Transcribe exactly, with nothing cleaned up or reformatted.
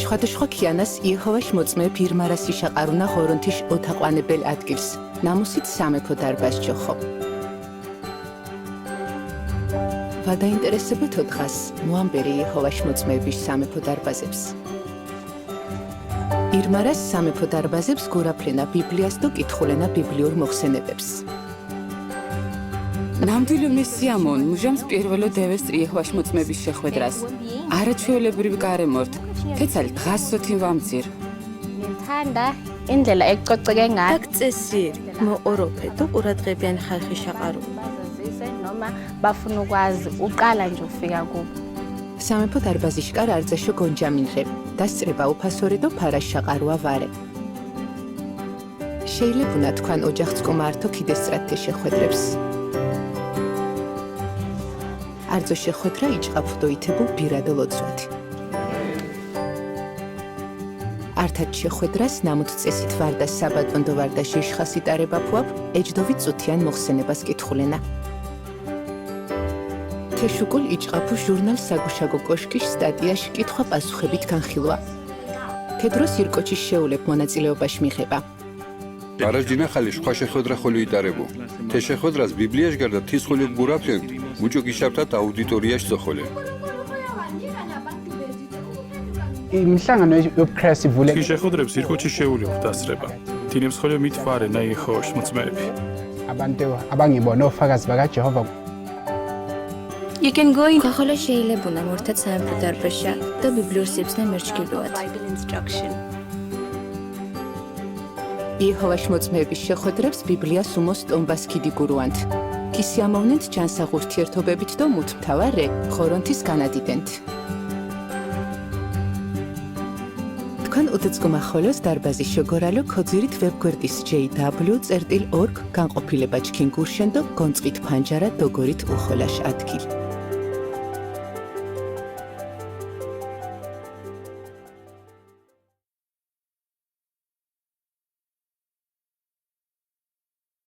სხვადასხვა ქიანას იეჰოვას მოწმეები ირმარას იშაყარულა ღორონთის ოთაყვანებელ ადგილს, ნამუსით სამეფო დარბაზ ჯოხო. ვადაინტერესებეთო დღას, მოამბერი იეჰოვას მოწმეების სამეფო დარბაზებს. ირმარას სამეფო დარბაზებს გურაფლენა ბიბლიას და კითხულენა ბიბლიურ მოხსენებებს. ნამდვილო მესიამონ მუჟამს პირველო დევეს იეჰოვას მოწმეების შეხვედრას. არაჩვეულებრივი გარემორთ, თეცალ დღას სოთინ ვამცირ. Ngithanda indlela ecoceke ngayo. Aktsesir, moorope tu uratgebian halhi shaqaru. Bazazise noma bafuna ukwazi uqala nje ukufika kubo. სამეფო დარბაზის კარ არძაშო გონჯამინრე, დასწრება უფასორი და ფარას შაყარვა ვარე. შეიძლება თქვან ოჯახს კუმართო ქიდესწრათ თე შეხვედრებს. არძო შეხვედრა იჭყაფ დოითებულ ბირადო ლოცვათი. ართად შეხვედრას ნამუთ წესით ვარდა საბატონ და ვარდა ჟეშხას იტარება ფუაფ, ეჯდოვი წუთიან მოხსენებას კითხულენა. თეშუკულ იჭყაფუ ჟურნალ საგუშაგო კოშკის სტატიაში კითხვა პასუხებით განხილვა. თედროს ირკოჩის შეულებ მონაწილეობაში მიღება. არაჯინა ხალი სხვა შეხვედრა ხოლო იტარებო. თე შეხვედრას ბიბლიაში გარდა თის ხოლო გურაფლენ, მუჭო გიშაფთათ აუდიტორიაში ზოხოლე. Imihlangano yobuKristu ivuleke. Twi shekhudreb sirkuchi shewuli dasreba. Tinem skhole mit fare na Yehovash mutsmebi. Abantu abangibono fakazi bakaJehova. You can go in. Kholo sheilebuna murtat samputar pesha. To bibliur sibsne merchkiluat. Bible instruction. იეჰოვას მოწმეების შეხვედრებს ბიბლიას უმოს ტომბას ქიდი გურუანთ. ქისი ამოვნენთ ჯანსაღ ურთიერთობებით და მუთ მთავარე, ღორონთის განადიდენთ. თქვენ უდეც გუმახოლოს დარბაზის შეგორალო ქოძირით ვებგვერდის ჯეი დაბლიუ წერტილ ორგ განყოფილება ჩქინ გურშენ და გონწყით ფანჯარა დოგორით უხოლაშ ადგილ.